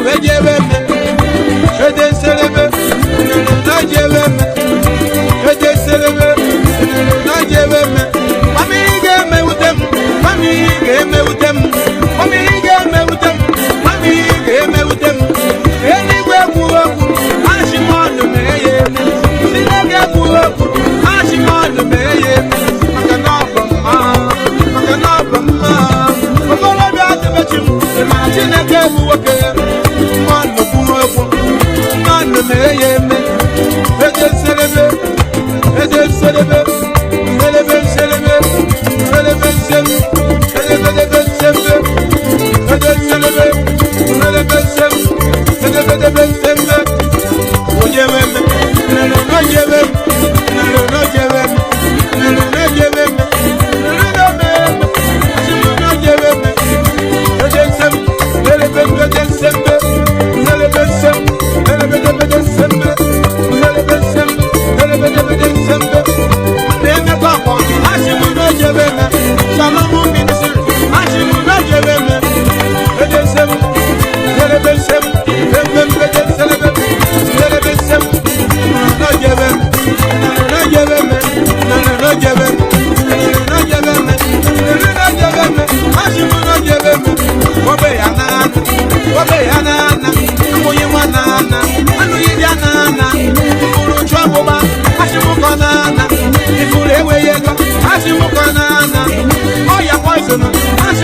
ejebe eme edeselebe n'ojebe eme edeselebe n'ojebe eme. Mamiri ga-emewute m, mamiri ga-emewute m, mamiri ga-emewute m, mamiri ga-emewute m. Eluigwe kwuo okwu, achị m ọnụ mee ya eme. Chineke kwuo okwu, achị m ọnụ mee ya eme. Maka na ọ bụ mma, maka na ọ bụ mma. Okorobịa adịbechi m, ị ma Chineke bụ nwoke. Mmanụ kwuo okwu, mmanụ mee ya eme. Ejeselebe, ejeselebe, elebe nselebe, elebe nsem, elebedebe nsembe, ejeselebe, elebe nsem, elebedebe nsembe. Ojeweme, nere n'ojeweme, nere n'ojeweme, nere n'ojeweme, nere n'omeme, asị m n'ojeweme. Ejensem, elebe nsembe, elebe nsem, elebedebe nsembe, elebe nsem, elebedebe nsembe. Na-emekwa akwa, asị m n'ojeweme, Shalom Ministry, asị m n'ojeweme. Ejensem, elebe nsem, elebe nselebe, elebe nsem, n'ojeweme, n'ojeweme, n'ojeweme, n'ojeweme, n'ojeweme, asị m n'ojeweme. Obe ya na-ana, obe ya na-ana, amụghị nwa na-ana, anụghị bịa na-ana, mkpụrụ chụ ọgbụgba, asị m kọ na-ana, ifuru enweghị ego, asị m kọ na-ana, ọya poison, asị